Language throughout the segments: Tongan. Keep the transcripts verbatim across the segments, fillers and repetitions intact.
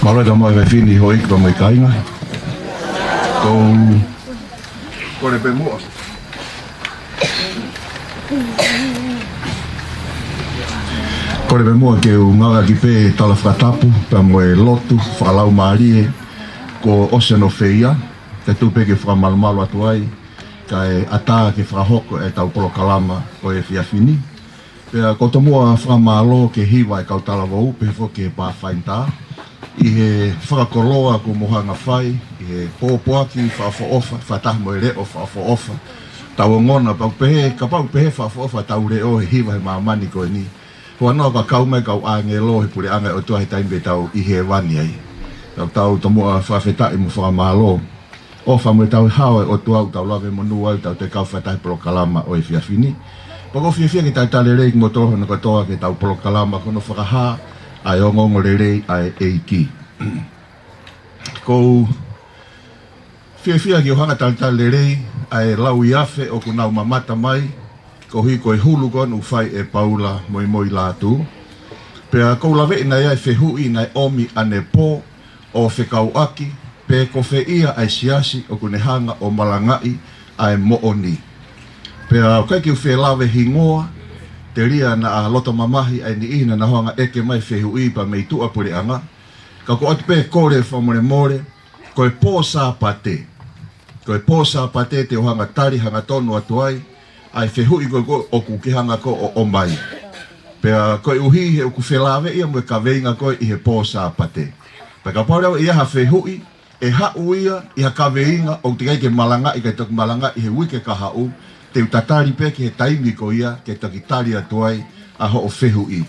Mālō e tau maʻu e fefine, houʻeiki pea mo e kāinga. Ko, kole pē muʻa. Kole pē muʻa ke u ngāueʻaki pē e tala fakatapu pea mo e lotu fakalaumālie kuo ʻosi hono feia, kae tuku pē ke fakamalumalu atu ai, kae ʻatā ke fakahoko e tau polokalama ʻo e efiafi ni. Pea ʻoku ou tomuʻa fakamālō ki he hiva e kau talavou, pehē foki ki he Pathfinder, ʻi he fakakoloa kuo mou hanga fai, ʻi he pōpoaki fakaʻofoʻofa, fakataha mo e leʻo fakaʻofoʻofa, tau ongona, pea ʻoku pehē, kapau ʻoku pehē fakaʻofoʻofa tau leʻo he hiva he māmani ko eni, huanoa ka kau mai kau ʻāngelo he puleʻanga ʻo e ʻOtua he taimi pē tau ʻi hēvani ai. Tau, tau tomuʻa fakafetaʻi mo fakamālō. ʻOfa mo e tauhi hao e ʻOtua ʻoku tau lave monū ai, tau toe kau fakataha he polokalama ʻo e efiafi ni. Pea ʻoku ou fiefia ke talitali lelei kimoutolu hono kotoa ki he tau polokalama ko hono fakahā ʻa e ongoongolelei ʻa e ʻEiki. ʻOku ou fiefia ke u hanga talitali lelei ʻa e lauiafe ʻoku nau mamata mai, koeʻuhi ko e hulu ko eni ʻoku fai ʻe Paula Moimoi Lātū. Pea ʻoku ou laveʻi naʻe ʻi ai e fehuʻi naʻe ʻomi ʻanepō ʻo fekauʻaki pe ko fē ia ʻa e siasi ʻoku ne hanga ʻo malangaʻi ʻa e moʻoni. Pea ʻoku ʻikai ke u fie lave hingoa, telia naʻa loto mamahi ʻa e niʻihi naʻa nau hanga ʻeke mai e fehuʻi pea mei tuʻa puleʻanga. Ka ʻoku ou ʻoatu pē e kole fakamolemole, ko e pō Sāpate. Ko e pō Sāpate te u hanga tali hangatonu atu ai ʻa e fehuʻi ko ē ʻoku ke hanga ko ē ʻo ʻomai. Pea koeʻuhi he ʻoku felāveʻi ia mo e kaveinga ko ē ʻi he pō Sāpate. Pea kapau leva ʻe ʻi ai ha fehuʻi, ʻe haʻu ia ʻi ha kaveinga ʻoku teʻeki ai ke malangaʻi, kae toki malangaʻi he uike ka haʻu, te u tatali pē ki he taimi ko ia ke toki tali atu ai ʻa hoʻo fehuʻi.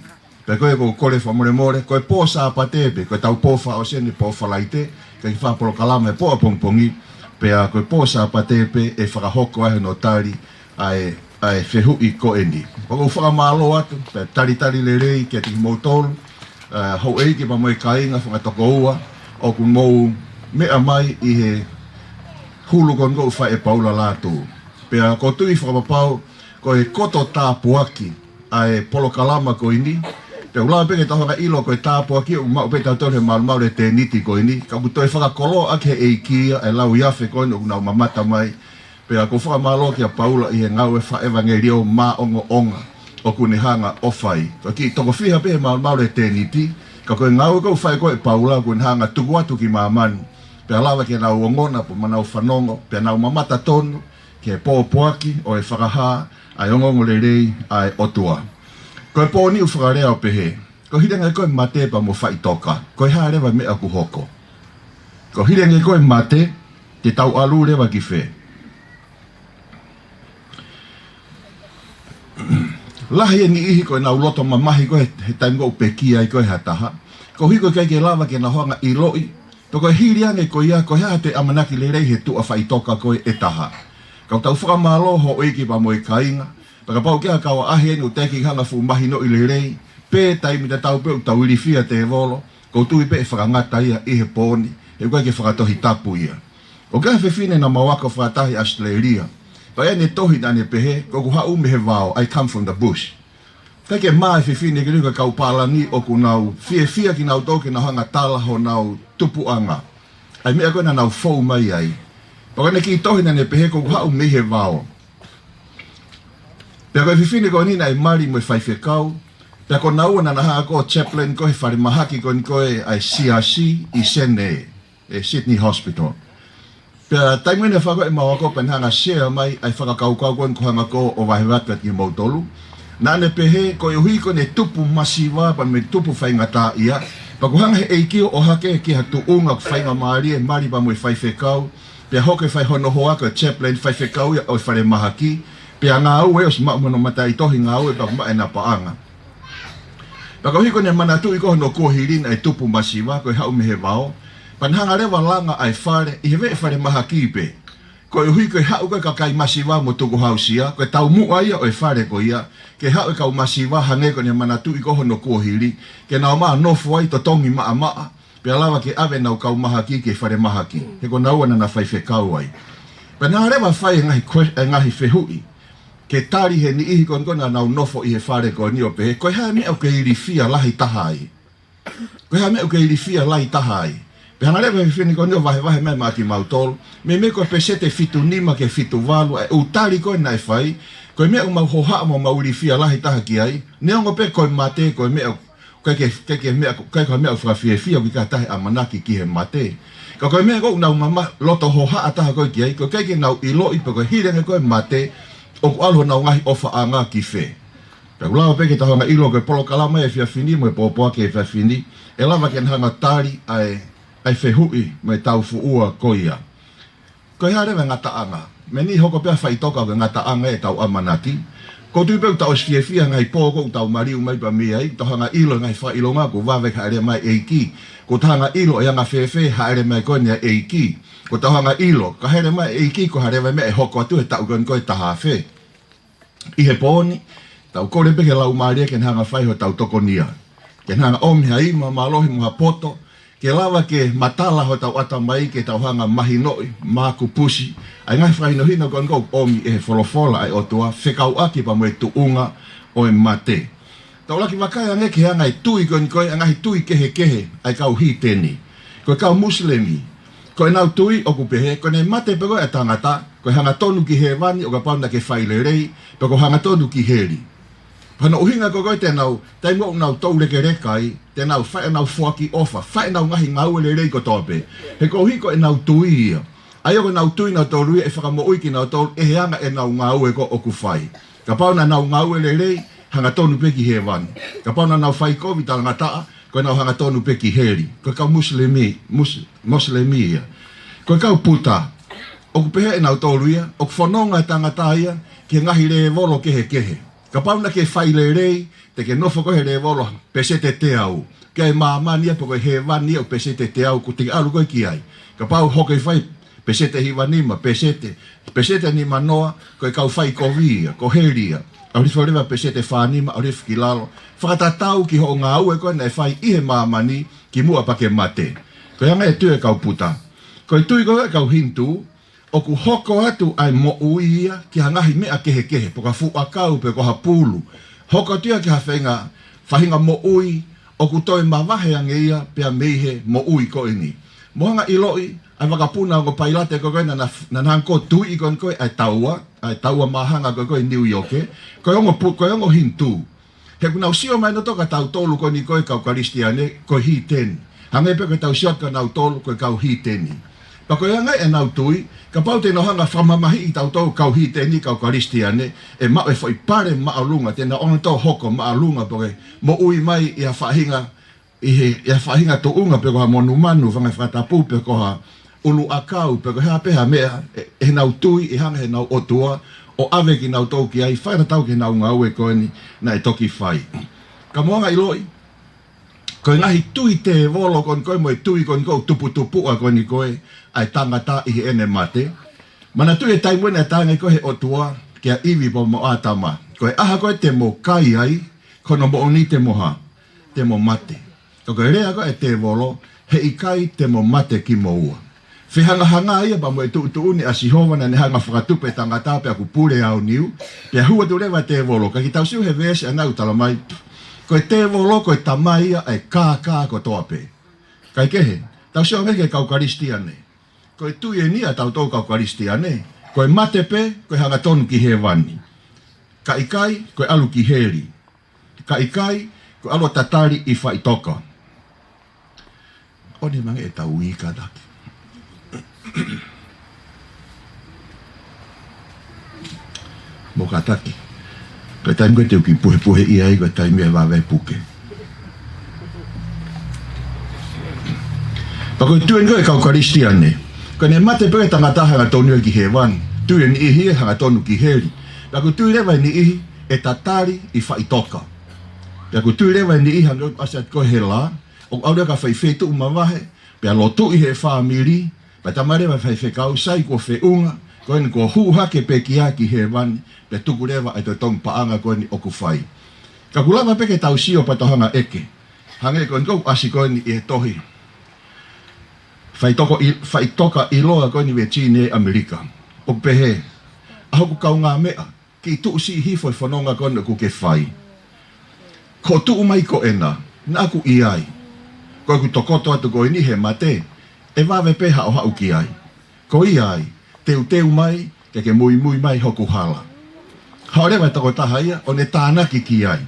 Pea ko ia ʻoku ou kole fakamolemole, ko e pō Sāpate pē, ko e tau pō fakaʻosi eni pō Falaite, kae kiʻi fakapolokalama he pō ʻapongipongi, pea ko e pō Sāpate pē ʻe fakahoko ai hono tali ʻa e, ʻa e fehuʻi ko eni. Pea ʻoku ou fakamālō atu, pea talitali lelei kiate kimoutolu, ʻa, houʻeiki pea mo e kāinga fakatokoua, ʻoku mou meʻa mai ʻi he hulu ko eni ʻoku fai ʻe Paula Lātū. Pea ʻoku ou tui fakapapau, ko e koto tāpuaki ʻa e polokalama ko eni. Pea ʻoku lava pē ke tau hanga ʻilo ko e tāpuaki ʻoku maʻu pē ʻe tautolu he malumalu e tēniti ko eni. Ka ʻoku toe fakakoloaʻaki ʻe he ʻEiki ia ʻa e lauiafe ko eni ʻoku nau mamata mai. Pea ʻoku ou fakamālō kia Paula ʻi he ngāue fakaʻevangeliō maʻongoʻonga ʻoku ne hanga ʻo fai. Ko e kiʻi toko fiha pē he malumalu e tēniti, ka ko e ngāue ʻoku fai ko ē ʻe Paula ʻoku ne hanga tuku atu ki māmani. Pea lava ke nau ongona pea mo nau fanongo, pea nau mamata tonu ki he pōpoaki ʻo e fakahā ʻa e ongoongolelei ʻa e ʻOtua. Ko e pō ni ʻoku fakalea ʻo pehē, ko e hili ange ko ē mate pea mo faʻitoka, ko e hā leva e meʻa ʻoku hoko? Ko e hili ange ko ē mate, te tau ʻalu leva ki fē? Lahi e niʻihi ko ʻenau loto mamahi ko ē he, he taimi ʻoku pekia ai ko ē ha taha, koeʻuhi ko e ʻikai ke lava ke nau hanga ʻiloʻi pe ko e hili ange ko ia, ko e hā ha toe ʻamanaki lelei he tuʻa faʻitoka ko ē ʻe taha. Ka ʻoku tau fakamālō houʻeiki pea mo e kāinga, pea kapau ʻoku ʻi ai ha kau ʻaʻahi eni ʻoku teʻeki hanga fuʻu mahinoʻi lelei, pe taimi tatau pē ʻoku tau ilifia tēvolo, ʻoku ou tui pē ʻe fakangata ia ʻi he pō ni, he ʻoku ʻikai ke fakatohitapu ia. ʻOku ʻi ai ha fefine naʻa mau ako fakataha ʻi ʻAositelēlia. Pea ʻi ai ʻene tohi naʻa ne pehē, ko ʻeku haʻu mei he vao, I come from the bush. ʻIkai ke mā e fefine ke liu ka kau pālangi ʻoku nau fiefia kinautolu ke nau hanga tala honau tupuʻanga. ʻA e meʻa ko ē naʻa nau fou mai ai. Pea ko ʻene kiʻi tohi naʻa ne pehē ko ʻeku haʻu mei he vao. Pea ko e fefine ko eni naʻe mali mo e faifekau. Pea ko naua naʻa na hanga ko ē ʻo chaplain ko ē he falemahaki ko eni ko ē ʻa e siasi ʻi Senē, ʻe Sydney Hospital. Pea taimi naʻe fai ko ē ʻemau ako pea ne hanga share mai ʻa e fakakaukau ko eni ʻoku ou hanga ko ē ʻo vahevahe atu kiate kimoutolu. Naʻa ne pehē, koeʻuhi ko ʻene tupu masiva pea mo e tupu faingataʻaʻia, pea ʻoku hanga he ʻEiki ʻo ʻohake ki ha tuʻunga ʻoku faingamālie, mali pea mo e faifekau, pea hoko ʻo fai hono hoa ko e chaplain, faifekau ia ʻo e falemahaki, pea ngāue ʻosi maʻu mo hono mataʻitohi ngāue pea ʻoku maʻu ʻena paʻanga. Pea koeʻuhi ko ʻene manatuʻi ko ē hono kuohili naʻe tupu masiva, ko e haʻu mei he vao, pea ne hanga leva ʻo langa ʻa e fale, ʻi he veʻe falemahaki pē. Koeʻuhi ko e haʻu ko ē kakai masiva mo tukuhāusia, ko e taumuʻa ia ʻo e fale ko ia, ke haʻu e kau masiva hangē ko ʻene manatuʻi ko hono kuohili, ke nau ō mai ʻo nofo ai totongi maʻamaʻa, pea lava ke ʻave ʻenau kau mahaki ki he falemahaki. He ko naua naʻa na faifekau ai. Pea naʻe lava fai e ngaahi kue-, e ngaahi fehuʻi, ke tali he niʻihi ko eni ko ē naʻa nau nofo ʻi he fale ko eni ʻo pehē, ko e hā e meʻa ʻoku ke ilifia lahi taha ai? Ko e hā e meʻa ʻoku ke ilifia lahi taha ai? Pea hanga leva ʻe he fefine ko eni ʻo vahevahe mai maʻa kimautolu. Meimei ko e peseti fitu nima ki he fitu valu ʻa e ʻū tali ko ē naʻe fai, ko e meʻa ʻoku mau hohaʻa mo mau ilifia lahi taha ki ai, neongo pē ko e mate, ko e meʻa ʻoku ʻikai ke, ʻikai ke meʻa, ʻikai ko e meʻa ʻoku fakafiefia, ʻoku ʻikai ha taha ʻe ʻamanaki ki he mate. Ka ko e meʻa ko ē ʻoku nau mama-, loto hohaʻa taha ko ē ki ai, ko e ʻikai ke nau ʻiloʻi pe ko e hili ange ko ē e mate, ʻoku ʻalu honau ngaahi ʻofaʻanga ki fē. Pea ʻoku lava pē ke tau hanga ʻo ʻilo ko e polokalama ʻa e efiafi ni mo e pōpoaki ʻa e efiafi ni, ʻe lava ke na hanga ʻo tali ʻa e, ʻa e fehuʻi mo e taufuʻua ko ia. Ko e hā leva e ngataʻanga? Meimei hoko pē ʻa e faʻitoka ko e ngataʻanga ʻetau ʻamanaki. ʻOku ou tui pē ʻoku tau ʻosi fiefia he ngaahi pō ko ē ʻoku tau maliu mai pē mei ai, tau hanga ʻo ʻilo e ngaahi fakaʻilonga kuo vave ke hāʻele mai e ʻEiki. Kuo tau hanga ʻo ʻilo e anga fēfē e hāʻele mai ko eni ʻa e ʻEiki. Kuo tau hanga ʻo ʻilo, ka hāʻele mai e ʻEiki, ko e hā leva e meʻa ʻe hoko atu he taʻu ko eni ko ē taha afe. ʻI he pō ni, tau kole pē ki he Laumālie ke na hanga ʻo fai hotau tokonia. Ke na hanga ʻo ʻomi ha ima mālohi mo ha poto, ke lava ke matala hotau ʻatamai ke tau hanga ʻo mahinoʻi, makupusi ʻa e ngaahi fakahinohino ko eni ʻoku ʻomi ʻe he folofola ʻa e ʻOtua, fekauʻaki pea mo e tuʻunga ʻo e mate. Tau lava ke vakai ange ki he anga e tui ko eni ko ē, ʻa e ngaahi tui kehekehe ʻa e kau hiteni. Ko e kau Musilemi, ko ʻenau tui ʻoku pehē, ko ʻene mate pē ko ē ʻa e tangata, ko e hangatonu ki hēvani ʻo kapau naʻa ke fai lelei, pe ko e hangatonu ki heli. Ko hono ʻuhinga ko ē ko ē te nau, taimi ʻoku nau toulekeleka ai, te nau fai ʻenau foaki ʻofa, fai ʻenau ngaahi ngāue lelei kotoa pē. He koeʻuhi ko ʻenau tui ia. ʻA ia ko ʻenau tui nautolu ia ʻe fakamoʻui kinautolu ʻe he anga ʻenau ngāue ko ē ʻoku fai. Kapau naʻa nau ngāue lelei, hangatonu pē ki hēvani. Kapau naʻa nau fai kovi talangataʻa, ko ʻenau hangatonu pē ki heli. Ko e kau Musilemi, Mus-, Musilemi ia. Ko e kau Puta, ʻoku pehē ʻe nautolu ia, ʻoku fononga e tangata ia ki he ngaahi lēvolo kehekehe. Kapau naʻa ke fai lelei, te ke nofo koe he lēvolo peseti teau. Ko e māmani ia pe ko e hēvani ia ʻoku peseti teau, kuo te ke ʻalu koe ki ai. Kapau hoko ʻi fē, peseti hiva nima, peseti, peseti nima noa, ko e kau fai kovi ia, ko heli ia. ʻAlu hifo leva peseti fā nima, ʻalu hifo ki lalo. Fakatatau ki hoʻo ngāue ko ē naʻe fai ʻi he māmani, kimuʻa pea ke mate. Ko e anga e tui ʻa e kau Puta. Ko e tui ko ē ʻa e kau Hinitū, ʻoku hoko atu ʻa e moʻui ia ki ha ngaahi meʻa kehekehe, pe ko ha fuʻu ʻakau, pe ko ha pulu. Hoko atu ia ki ha faʻahinga, faʻahinga moʻui ʻoku toe mavahe ange ia pea mei he moʻui ko eni. Mou hanga ʻo ʻiloʻi ʻa e vakapuna ongo pailate ko ē naʻa na, naʻa na hanga ʻo tuiʻi ko eni ko ē ʻa e taua, ʻa e taua māhanga ko ē ʻi Niu ʻIoke, ko e ongo pu-, ko e ongo Hinitū. He ʻoku nau sio mai nautolu kia tautolu ko eni ko e kau Kalisitiane, ko e hiteni. Hangē pē ko ʻetau sio kia nautolu ko e kau hiteni. Pea ko e anga ia ʻenau tui, kapau te nau hanga ʻo fakamamahiʻi kitautolu kau hiteni, kau Kalisitiane, ʻe maʻu e foʻi pale māʻolunga, te nau ʻoange nautolu hoko māʻolunga, pe ko e moʻui mai ʻi ha faʻahinga ʻi he, ʻi ha faʻahinga tuʻunga pe ko ha monumanu, fanga fakatapu pe ko ha ʻulu ʻakau, pe ko e hā pē ha meʻa, ʻe, ʻe heʻenau tui, ʻe hanga ʻe heʻenau ʻOtua ʻo ʻave kinautolu ki ai, fakatatau ki heʻenau ngāue ko eni naʻe toki fai. Ka mou hanga ʻo ʻiloʻi, ko e ngaahi tui tēvolo ko eni ko ē mo e tui ko eni ko ē ʻoku tuputupuʻa ko eni ko ē ʻa e tangata ʻi heʻene mate. Manatuʻi e taimi ʻeni naʻe talaange ko ē ʻe he ʻOtua kia ʻIvi pea mo ʻĀtama. Ko e ʻaho ko ē te mou kai ai, ko hono moʻoni te mou hā, te mou mate. Ka ko e lea ko ē ʻa e tēvolo, heʻikai te mou mate kimoua. Fehangahanga ia pea mo e tuʻutuʻuni ʻa Sihova naʻa ne hanga ʻo fakatupu e tangata pea kuo pule e aoniu, pea hū atu leva e tēvolo. Ka kiʻi tau sio he veesi ʻanenai ʻoku tala mai, ko e tēvolo ko e tamai ia ʻa e kākā kotoa pē. Kae kehe, tau sio ange ki he kau Kalisitiane. Ko e tui eni ʻa tautolu kau Kalisitiane, ko e mate pē, ko e hangatonu ki hēvani. Ka ʻikai, ko e ʻalu ki heli. Ka ʻikai, ko e ʻalu ʻo tatali ʻi faʻitoka. ʻOni mai ange ʻetau ika taki. Mou kātaki. Ko e taimi ko ē te u kiʻi puhepuheʻi ai, ko e taimi ʻe vave puke. Pea ko e tui eni ko ē ʻa e kau Kalisitiane, ko ʻene mate pē ʻa e tangata hangatonu ia ki hēvani. Tui e niʻihi ia hangatonu ki heli. Pea ko e tui leva e niʻihi ʻe tatali ʻi faʻitoka. Pea ko e tui leva e niʻihi hangē ʻoku ʻasi atu ko ē he lā, ʻoku ʻalu ia ki ha faʻahinga feituʻu mavahe, pea lotuʻi ʻe he fāmili, pea talamai leva ʻe he faifekau, sai kuo feʻunga, ko eni kuo hū hake pē ki ai ki hēvani, pea tuku leva ʻa e totongi paʻanga ko eni ʻoku fai. Ka ʻoku lava pē ke tau sio pea tau hanga ʻeke. Hangē ko eni ʻoku ʻasi ko eni ʻi he tohi faʻitoka ʻi-, faʻitoka ʻiloa ko eni Vītini ʻAmelika. ʻOku pehē, ʻa hoku kaungāmeʻa, kiʻi tuʻusiʻi hifo e fononga ko eni ʻoku ke fai. Ko hoʻo tuʻu mai ko ena, naʻa ku ʻi ai. Ko ʻeku tokoto atu ko eni he mate, ʻe vave pē haʻo haʻu ki ai. Ko ia ai, teuteu mai, ke ke muimui mai hoku hala. Haʻu leva e tokotaha ia, ʻo ne tānaki ki ai.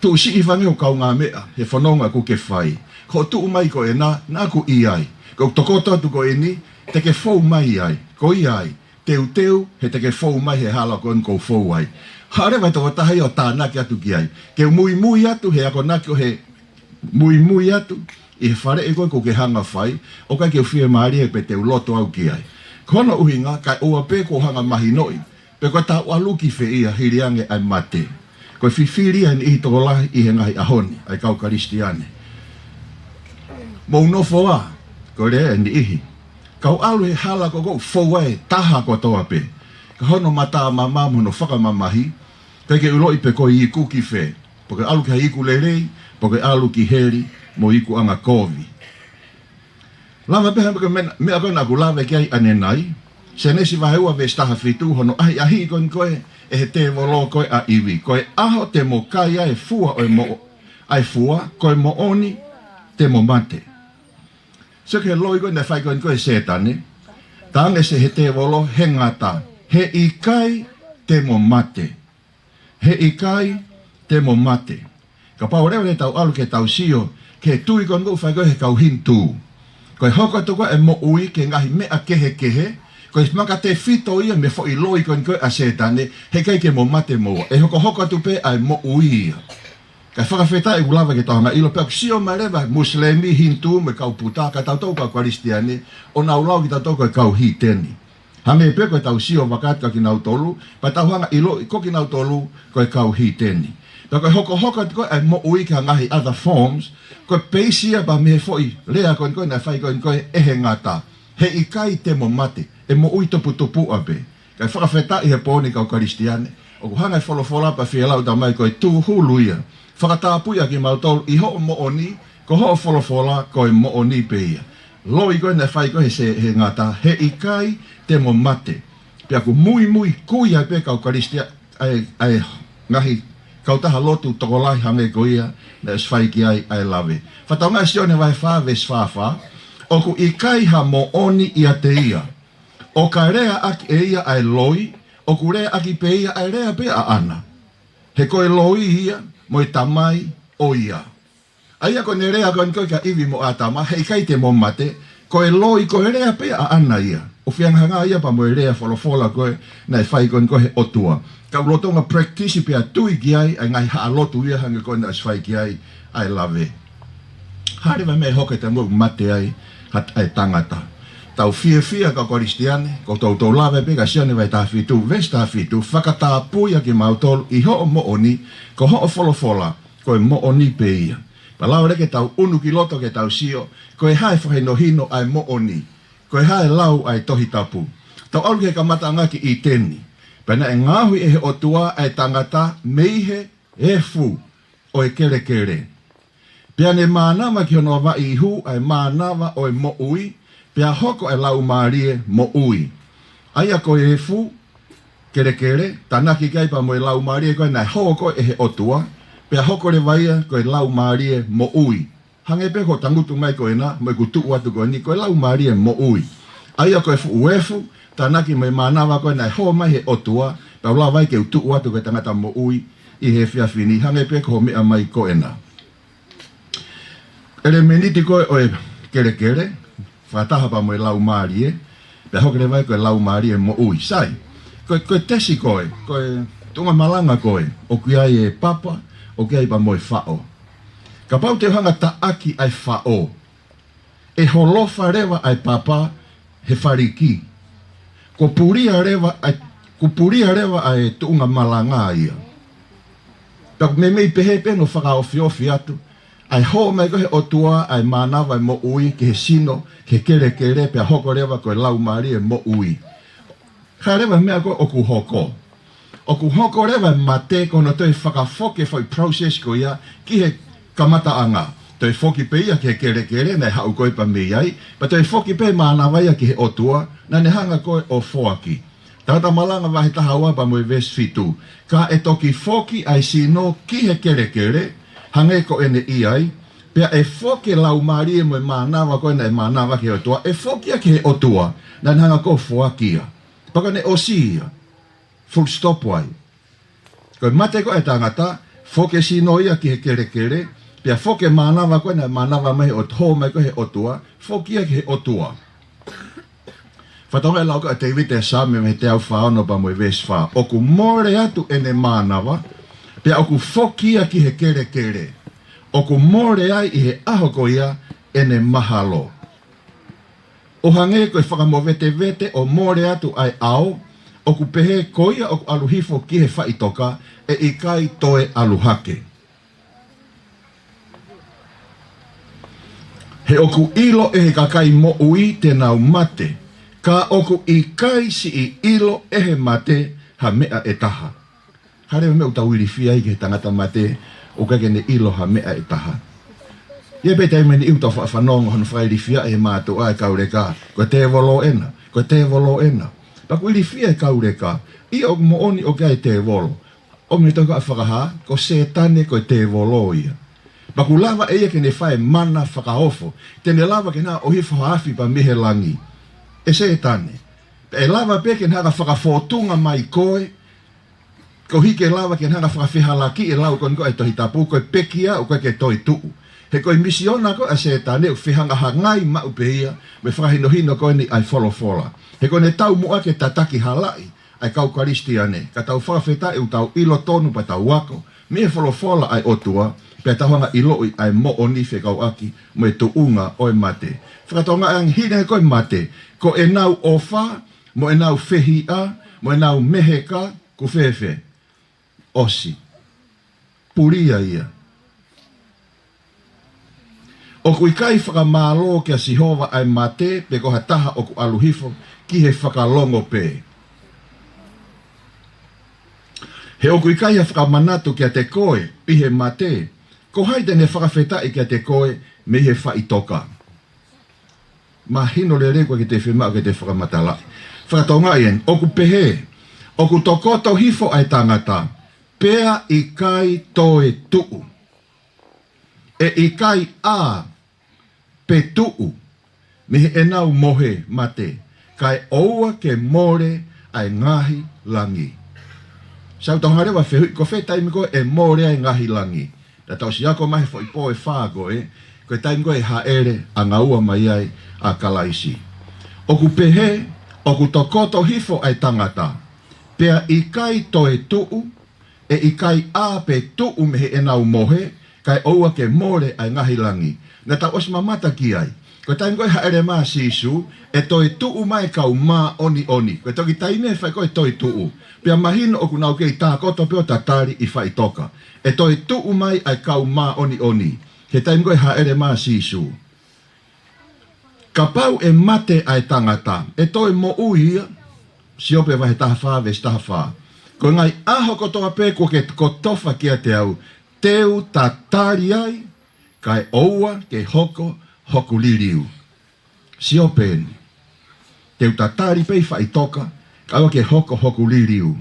Tuʻusiʻi hifo ange hoʻo kaungāmeʻa, he fononga ʻoku ke fai. Ko hoʻo tuʻu mai ko ena, naʻa ku ʻi ai. Ko ʻeku tokoto atu ko eni, te ke fou mai ai. Ko ia ai, teuteu, he te ke fou mai he hala ko eni ʻoku ou fou ai. Haʻu leva e tokotaha ia ʻo tānaki atu ki ai. Ke muimui atu, he akonaki ʻo e muimui atu, ʻi he faleʻi ko ē ʻoku ke hanga fai, ʻoku ʻikai ke u fiemālie pe te u loto au ki ai. Ko hono ʻuhinga, kae ʻoua pē kuo u hanga mahinoʻi, pe ko ʻetau ʻalu ki fē ia hili ange ʻa e mate. Ko e fifili ia ʻa e niʻihi tokolahi ʻi he ngaahi ʻaho ni, ʻa e kau Kalisitiane. Mou nofo ā, ko e lea ʻa e niʻihi. Kau ʻalu he hala ko ē ʻoku ou fou ai, taha kotoa pē. Ka hono matamamahi mo hono fakamamahi, ʻikai ke u ʻiloʻi pe ko e iku ki fē. Pe ko e ʻalu ki ha iku lelei, pe ko e ʻalu ki heli, mo e ikuʻanga kovi. Lava pē hangē ko e meʻa, meʻa ko ē naʻa ku lave ki ai ʻanenai, Sēnesi vahe ua veesi taha fitu, hono ʻahiʻahiʻi ko eni ko ē ʻe he tēvolo ko ē ʻa ʻIvi. Ko e ʻaho te mo kai ai e fua ʻo e mo-, ʻa e fua, ko e moʻoni te mo mate. Sio ki he loi ko ē naʻe fai ko eni ko ē ʻe Sētane, talaange ʻe he tēvolo he ngata, he ʻikai te mo mate. He ʻikai te mo mate. Kapau leva te tau ʻalu ke tau sio ki he tui ko eni ʻoku fai ko ē ʻe he kau Hinitū. Ko e hoko atu ko ē e moʻui ki he ngaahi meʻa kehekehe, ko e makatefito ia mei he foʻi loi ko eni ko ē ʻa Sētane, he ʻikai ke mo mate moua. ʻE hokohoko atu pē ʻa e moʻui ia. Kae fakafetaʻi ʻoku lava ke tau hanga ʻilo pē ʻoku sio mai leva Musilemi, Hinitū, mo e kau Puta, kae tautolu kau Kalisitiane, ʻo nau lau kitautolu ko e kau hiteni. Hangē pē ko ʻetau sio vaka atu kia kinautolu, pea tau hanga ʻiloʻi ko kinautolu ko e kau hiteni. Pea ko e hokohoko atu ko ē ʻa e moʻui ki ha ngaahi other forms, ko e peisi ia pē mei he foʻi lea ko eni ko ē naʻe fai ko eni ko ē ʻe he ngata. He ʻikai te mo mate, ʻe moʻui tuputupuʻa pē. Kae fakafetaʻi he pō ni kau Kalisitiane, ʻoku hanga ʻe he folofola pea fie lau atu mai ko e tūhulu ia. Fakatapui ʻa kimautolu ʻi hoʻo moʻoni, ko hoʻo folofola ko e moʻoni pē ia. Loi ko ē naʻe fai ko ē ʻe he, he ngata, he ʻikai te mo mate. Pea ʻoku muimui kui ai pē kau Kalisitiane, ʻa e, ʻa e ngaahi kautaha lotu tokolahi hangē ko ia naʻe ʻosi fai ki ai ʻa e lave. Fakatokangaʻi Sione vahe fā veesi fā fā, ʻoku ʻikai ha moʻoni ʻiate ia, ʻo ka leaʻaki ʻe ia ʻa e loi, ʻoku leaʻaki pē ia ʻa e lea pē ʻaʻana. He ko e loi ia, mo e tamai ʻo ia. ʻA ia ko ʻene lea ko eni ko ē kia ʻIvi mo ʻĀtama, he ʻikai te mo mate, ko e loi ko e lea pē ʻaʻana ia. ʻOku fehangahangai ia pea mo e lea folofola ko ē naʻe fai ko eni ko ē ʻe he ʻOtua. Ka ʻoku lolotonga practice pea tui ki ai ʻa e ngaahi haʻa lotu ia hangē ko ē naʻe ʻosi fai ki ai ʻa e lave. Hā leva e meʻa ʻe hoko he taimi ʻoku mate ai ha, ʻa e tangata? Tau fiefia kau Kalisitiane, ʻoku toutou lave pē kia Sione vahe taha fitu, veesi taha fitu, fakatapui ʻa kimautolu ʻi hoʻo moʻoni, ko hoʻo folofola ko e moʻoni pē ia. Pea lava leva ke tau ʻunu ki loto ke tau sio, ko e hā e fakahinohino ʻa e moʻoni, ko e hā e lau ʻa e Tohi Tapu. Tau ʻalu ki he kamataʻanga ki ʻĪteni. Pea naʻe ngaohi ʻe he ʻOtua ʻa e tangata mei he efu ʻo e kelekele. Pea ne mānava ki hono avaʻi ihu ʻa e mānava ʻo e moʻui, pea hoko ʻa e laumālie moʻui. ʻA ia ko e efu, kelekele, tānaki ki ai pea mo e laumālie ko ē naʻe hoko ʻe he ʻOtua, pea hoko leva ia ko e laumālie moʻui. Hangē pē ko e tangutu mai ko ena, mo ʻeku tuʻu atu ko eni, ko e laumālie moʻui. ʻA ia ko e fuʻu efu, tānaki mo e mānava ko ē naʻe hoko mai ʻe he ʻOtua, pea ʻoku lava ai ke u tuʻu atu ko e tangata moʻui ʻi he efiafi ni, hangē pē ko hoʻo meʻa mai ko ena. ʻElemēniti ko ē ʻo e kelekele, fakataha pea mo e laumālie, pea hoko leva ia ko e laumālie moʻui. Sai, ko e, ko e tesi ko ē, ko e tuʻunga malanga ko ē, ʻoku ʻi ai e papa, ʻoku ʻi ai pea mo e faʻo. Kapau te u hanga ʻo taʻaki ʻa e faʻo, ʻe holofa leva ʻa e papa he faliki. Kuo pulia leva ʻa e, kuo pulia leva ʻa e tuʻunga malanga ia. Pea ʻoku meimei pehē pē hono fakaofiofi atu ʻa e hoko mai ko ē ʻe he ʻOtua ʻa e mānava ʻo e moʻui ki he sino, ki he kelekele, pea hoko leva ko e laumālie moʻui. Ka leva meʻa ko ē ʻoku hoko. ʻOku hoko leva e mate ko hono toe fakafoki e foʻi process ko ia ki he kamataʻanga. Toe foki pē ia ki he kelekele naʻe haʻu ko ē pea mei ai, pea toe foki pē mānava ia ki he ʻOtua, naʻa ne hanga ko ē ʻo foaki. Tangata Malanga vahe taha ua pea mo e veesi fitu. Ka ʻe toki foki ʻa e sino ki he kelekele, hangē ko ʻene ʻi ai, pea ʻe foki e laumālie mo e mānava ko ē naʻe mānava ki he ʻOtua, ʻe foki ia ki he ʻOtua, naʻa ne hanga ko ē ʻo foaki ia. Pea ko ʻene ʻosi ia. Full stop ai. Ko e mate ko ē ʻa e tangata, foki e sino ia ki he kelekele, pea foki e mānava ko ē naʻe mānava mai he ʻOtua, hō mai ko ē he ʻOtua, foki ia ki he ʻOtua. Fakatokangaʻi e lau ko ē ʻa Tēvita he Saame mei he teau fā ono pea mo e veesi fā. ʻOku mole atu ʻene mānava, pea ʻoku foki ia ki he kelekele. ʻOku mole ai ʻi he ʻaho ko ia ʻene mahalo. ʻO hangē ko e fakamovetevete ʻo mole atu ʻa e ʻao, ʻoku pehē ko ia ʻoku ʻalu hifo ki he faʻitoka, ʻe ʻikai toe ʻalu hake. He ʻoku ʻilo ʻe he kakai moʻui te nau mate, ka ʻoku ʻikai siʻi ʻilo ʻe he mate ha meʻa ʻe taha. Hale meʻa ʻoku tau ilifia ai ki he tangata mate, ʻoku ʻikai ke ne ʻilo ha meʻa ʻe taha. ʻI ai pē taimi ʻe niʻihi ʻoku tau faʻa fanongo hono fakailifia ʻe he mātuʻa e kau leka, ko e tēvolo ena, ko e tēvolo ena. Pea ʻoku ilifia e kau leka, ʻio ʻoku moʻoni ʻoku ʻi ai e tēvolo. ʻOmi e tohi ko ē ʻa Fakahā, ko Sētane ko e tēvolo ia. Pea ʻoku lava ʻe ia ke ne fai e mana fakaofo. Te ne lava ke ne hanga ʻo ʻohifo ha afi pea mei he langi. ʻE Sētane. Pea ʻe lava pē ke ne hanga ʻo fakafōtunga mai koe, koeʻuhi ke lava ke ne hanga ʻo fakafehalakiʻi e lau ko eni ko ē ʻa e Tohi Tapu, ko e pekia ʻoku ʻikai ke toetuʻu. He ko e misiona ko ē ʻa Sētane ʻoku fehangahangai maʻu pē ia mo e fakahinohino ko eni ʻa e folofola. He ko ʻene taumuʻa ke tataki halaʻi ʻa e kau Kalisitiane, ka tau fakafetaʻi ʻoku tau ʻilo tonu pea tau ako mei he folofola ʻa e ʻOtua, pea tau hanga ʻo ʻiloʻi ʻa e moʻoni fekauʻaki mo e tuʻunga ʻo e mate. Fakatokangaʻi ange hili ange ko e mate, ko ʻenau ʻofa, mo ʻenau fehiʻa, mo ʻenau meheka, kuo fēfē? ʻOsi. Pulia ia. ʻOku ʻikai fakamālō kia Sihova ʻa e mate pe ko ha taha ʻoku ʻalu hifo ki he fakalongo pē. He ʻoku ʻikai ha fakamanatu kiate koe ʻi he mate, ko hai te ne fakafetaʻi kiate koe mei he faʻitoka? Mahino lelei ʻoku ʻikai ke te fiemaʻu ke te fakamatalaʻi. Fakatokangaʻi eni, ʻoku pehē, ʻoku tokoto hifo ʻa e tangata, pea ʻikai toe tuʻu. ʻE ʻikai ʻā pe tuʻu mei heʻenau mohe mate, kae ʻoua ke mole ʻa e ngaahi langi. Sai, ʻoku tau hanga leva ʻo fehuʻi, ko fē taimi ko ē ʻe mole ai e ngaahi langi? Naʻa tau ʻosi ako mai he foʻi pō ʻe fā ko ē, ko e taimi ko ē ʻe hāʻele angaua mai ai ʻa Kalaisi. ʻOku pehē, ʻoku tokoto hifo ʻa e tangata, pea ʻikai toe tuʻu, ʻe ʻikai ʻā pe tuʻu mei heʻenau mohe, kae ʻoua ke mole ʻa e ngaahi langi. Naʻa tau ʻosi mamata ki ai. Ko e taimi ko ē ʻe hāʻele mai ai ʻa Sīsū, ʻe toe tuʻu mai e kau māʻoniʻoni. Ko e toki taimi ʻe fai ko ē e toe tuʻu. Pea mahino ʻoku nau kei tākoto pē ʻo tatali ʻi faʻitoka. ʻE toe tuʻu mai ʻa e kau māʻoniʻoni he taimi ko ē ʻe hāʻele mai ai ʻa Sīsū. Kapau ʻe mate ʻa e tangata, ʻe toe moʻui ia? Siope vahe taha fā, veesi taha fā. Ko e ngaahi ʻaho kotoa pē kuo ke kotofa kiate au, te u tatali ai, kae ʻoua ke hoko hoku liliu. Siope eni. Te u tatali pē ʻi faʻitoka, kae ʻoua ke hoko hoku liliu.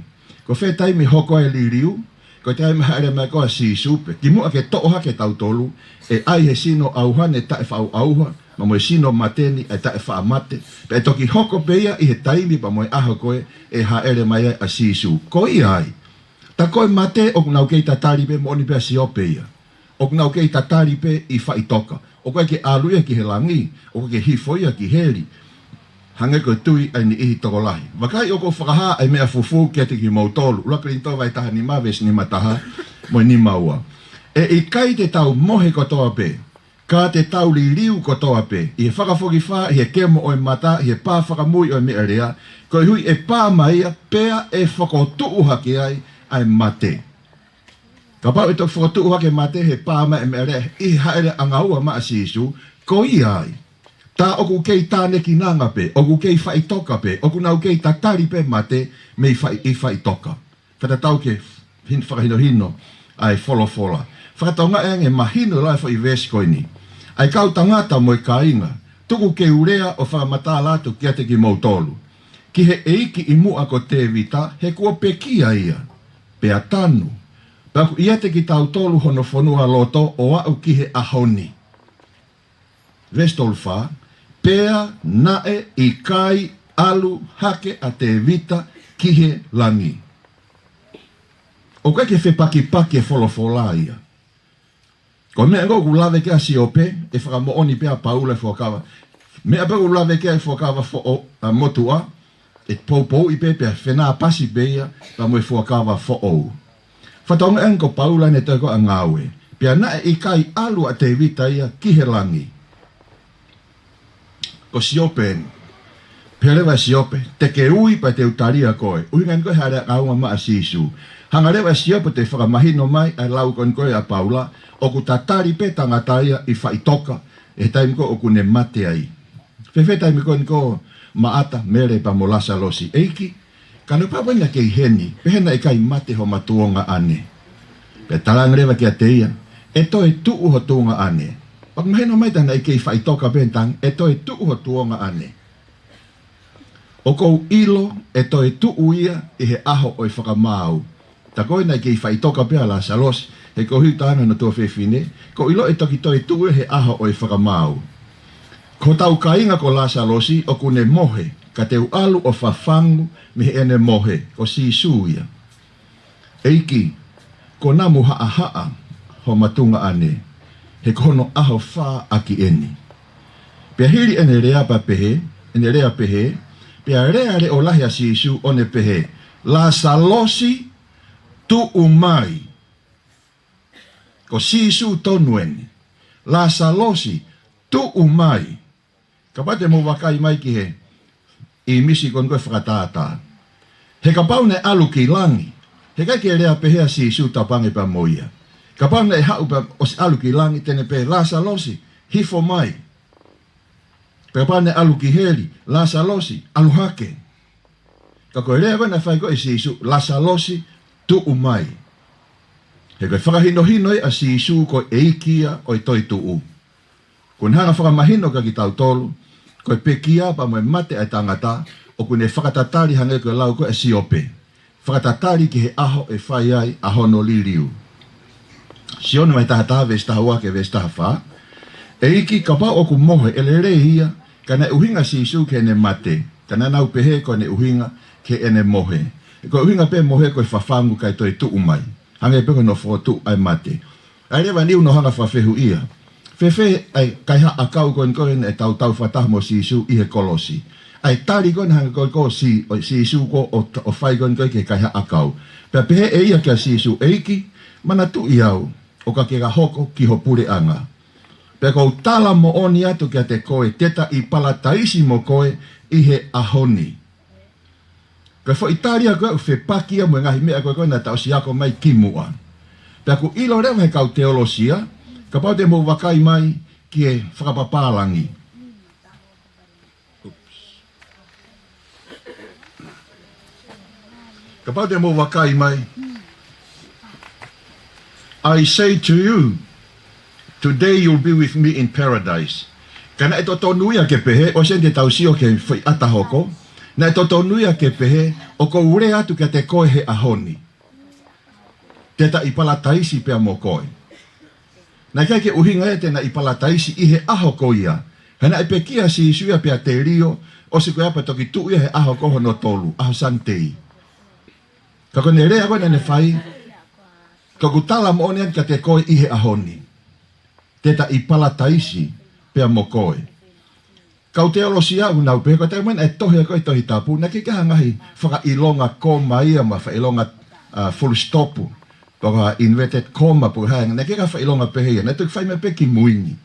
Ko fē taimi ʻe hoko ai e liliu? Ko e taimi ʻe hāʻele mai ko ē ʻa Sīsū pē. Kimuʻa ke toʻo hake kitautolu, ʻe ʻai he sino ʻauha ʻene taʻefaʻaʻauha, pea mo e sino mate ni ʻa e taʻefaʻamate. Pea ʻe toki hoko pē ia ʻi he taimi pea mo e ʻaho ko ē ʻe hāʻele mai ai ʻa Sīsū. Ko ia ai. Tā ko e mate ʻoku nau kei tatali pē, moʻoni pē ʻa Siope ia. ʻOku nau kei tatali pē ʻi faʻitoka. ʻOku ʻikai ke ʻalu ia ki he langi, ʻoku ʻikai ke hifo ia ki heli. Hangē ko e tui ʻa e niʻihi tokolahi. Vakai ʻoku ou fakahā ʻa e meʻa fufū kiate kimoutolu. ʻUluaki Kolinitō vahe taha nima, veesi nima taha mo e nima ua. ʻE ʻikai te tau mohe kotoa pē, ka te tau liliu kotoa pē, ʻi he fakafokifā, ʻi he kemo ʻo e mata, ʻi he pā fakamui ʻo e meʻalea, koeʻuhi ʻe pā mai ia, pea ʻe fokotuʻu hake ai ʻa e mate. Kapau ʻe toki fokotuʻu hake e mate he pā mai e meʻalea, ʻi he hāʻele angaua mai ʻa Sīsū, ko ia ai. Tā ʻoku kei tānekinanga pē, ʻoku kei faʻitoka pē, ʻoku nau kei tatali pē mate mei faʻi, ʻi faʻitoka. Fakatatau ki he hin-, fakahinohino ʻa e folofola. Fakatokangaʻi ange mahino ʻa e foʻi veesi ko eni. ʻA e kau tangata mo e kāinga, tuku ke u lea ʻo fakamatala atu kiate kimoutolu. Ki he ʻeiki ʻi muʻa ko Tēvita, he kuo pekia ia, pea tanu. Pea ʻoku ʻiate kitautolu hono fonualoto ʻo aʻu ki he ʻaho ni. Veesi tolu fā, pea naʻe ʻikai ʻalu hake ʻa Tēvita ki he langi. ʻOku ʻikai ke fepakipaki e folofola ia. Ko e meʻa ʻoku lave ki ai ʻa Siope, ʻe fakamoʻoni pē ʻa Paula ʻi he Fuakava. Meʻa pē ʻoku lave ki ai ʻa e Fuakava Foʻou, ʻa, Motuʻa, ʻe poupouʻi pē pea fenāpasi pē ia pea mo e Fuakava Foʻou. Fakatokangaʻi ange ko Paula ʻene tohi ko ē ʻa Ngāue. Pea naʻe ʻikai ʻalu ʻa Tēvita ia ki he langi. Ko Siope eni. Pehē leva ʻe Siope, te ke ui pea te u tali ʻa koe. ʻUhinga eni ko e hā e lea ʻaonga maʻa Sīsū. Hanga leva ʻe Siope ʻo toe fakamahino mai ʻa e lau ko eni ko ē ʻa Paula, ʻoku tatali pē tangata ia ʻi faʻitoka, ʻi he taimi ko ē ʻoku ne mate ai. Fēfē taimi ko eni ko Maʻata, Mele pea mo Lasalosi? ʻEiki, ka naʻe pau pē naʻa ke ʻi heni, pehē naʻe ʻikai mate homa tuongaʻane. Pea talaange leva kiate ia, ʻe toe tuʻu ho tuongaʻane. Pea ʻoku mahino mai tā naʻe kei faʻitoka pē taimi, ʻe toe tuʻu ho tuongaʻane. ʻOku ou ʻilo ʻe toe tuʻu ia ʻi he ʻaho ʻo e fakamaau. Tā ko ē naʻe kei faʻitoka pē ʻa Lasalosi, he ko e ʻuhinga ʻa hono tuofefine, ʻoku ou ʻilo ʻe toki toe tuʻu ia he ʻaho ʻo e fakamaau. Ko hotau kāinga ko Lasalosi, ʻoku ne mohe, ka te u ʻalu ʻo fafangu mei heʻene mohe, ko Sīsū ia. ʻEiki, kuo namu haʻahaʻa homa tuongaʻane, he ko hono ʻaho fā ʻaki eni. Pea hili ʻene lea pea pehē, ʻene lea pehē, pea lea leʻo lahi ʻa Sīsū ʻo ne pehē, Lasalosi, tuʻu mai. Ko Sīsū tonu eni. Lasalosi, tuʻu mai. Kapau te mou vakai mai ki he ʻīmisi ko eni ko e fakatātā. He kapau naʻe ʻalu ki langi, he ʻikai ke lea pehē ʻa Sīsū tapange pea mo ia. Kapau naʻe haʻu pea ʻosi ʻalu ki langi, te ne pehē, Lasalosi, hifo mai. Pea kapau naʻe ʻalu ki heli, Lasalosi, ʻalu hake. Ka ko e lea ko ē naʻe fai ko ē ʻe Sīsū, Lasalosi, tuʻu mai. He ko e fakahinohino ia ʻa Sīsū ko e ʻEiki ia ʻo e toetuʻu. Kuo ne hanga fakamahino kia kitautolu, ko e pekia pea mo e mate ʻa e tangata, ʻoku ne fakatatali hangē ko e lau ko ē ʻa Siope. Fakatatali ki he ʻaho ʻe fai ai ʻa hono liliu. Sione vahe taha taha veesi taha ua ki he veesi taha fā. ʻEiki, kapau ʻoku mohe, ʻe lelei ia, ka naʻe ʻuhinga ʻa Sīsū ki heʻene mate, ka naʻa nau pehē ko ʻene ʻuhinga ki heʻene mohe. Ko e ʻuhinga pē mohe ko e fafangu kae toe tuʻu mai. Hangē pē ko hono fokotuʻu ʻa e mate. ʻA ia leva eni ʻoku nau hanga fakafehuʻia. Fēfē ʻa e kaihaʻa ʻakau ko eni ko ē naʻe tautau fakataha mo Sīsū ʻi he kolosi. ʻA e tali ko ē naʻe hanga ko ē ko Sī-, ʻo Sīsū ko ē ʻo, ʻo fai ko eni ko ē ki he kaihaʻa ʻakau. Pea pehē ʻe ia kia Sīsū, ʻEiki, manatuʻi au, ʻo ka ke ka hoko ki ho puleʻanga. Pea ʻoku ou tala moʻoni atu kiate koe, te ta ʻi palataisi mo koe ʻi he ʻaho ni. Ko e foʻi tali ia ko ē ʻoku fepaki ia mo e ngaahi meʻa ko ē ko ē naʻa ta ʻosi ako mai kimuʻa. Pea ʻoku ʻilo leva he kau teolosia, kapau te mou vakai mai ki he fakapapālangi. Oops. Kapau te mou vakai mai. I say to you, today you'll be with me in paradise. Ka naʻe totonu ia ke pehē, ʻosi eni te tau sio ki he foʻi ʻata hoko. Naʻe totonu ia ke pehē, ʻoku ou lea atu kiate koe he ʻaho ni. Te ta ʻi palataisi pea mo koe. Naʻe ʻikai ke ʻuhinga ia te na ʻi palataisi ʻi he ʻaho ko ia. He naʻe pekia ʻa Sīsū ia pea telio, ʻosi ko ia pea toki tuʻu ia he ʻaho ko hono tolu, ʻaho Sunday. Ka ko ʻene lea ko ē naʻa ne fai, ka ʻoku ou tala moʻoni atu kiate koe ʻi he ʻaho ni. Te ta ʻi palataisi pea mo koe. Kau teolosia ʻoku nau pehē, ko e taimi naʻe tohi ko ē Tohi Tapu, naʻe ʻikai ke ʻi ai ha ngaahi fakaʻilonga koma ia mo e fakaʻilonga, ʻa, full stop, pe ko ha inverted comma, pe ko e hā, naʻe ʻikai ke ʻi ai ha fakaʻilonga pehē ia, naʻe toki fai mai pē ki mui ni.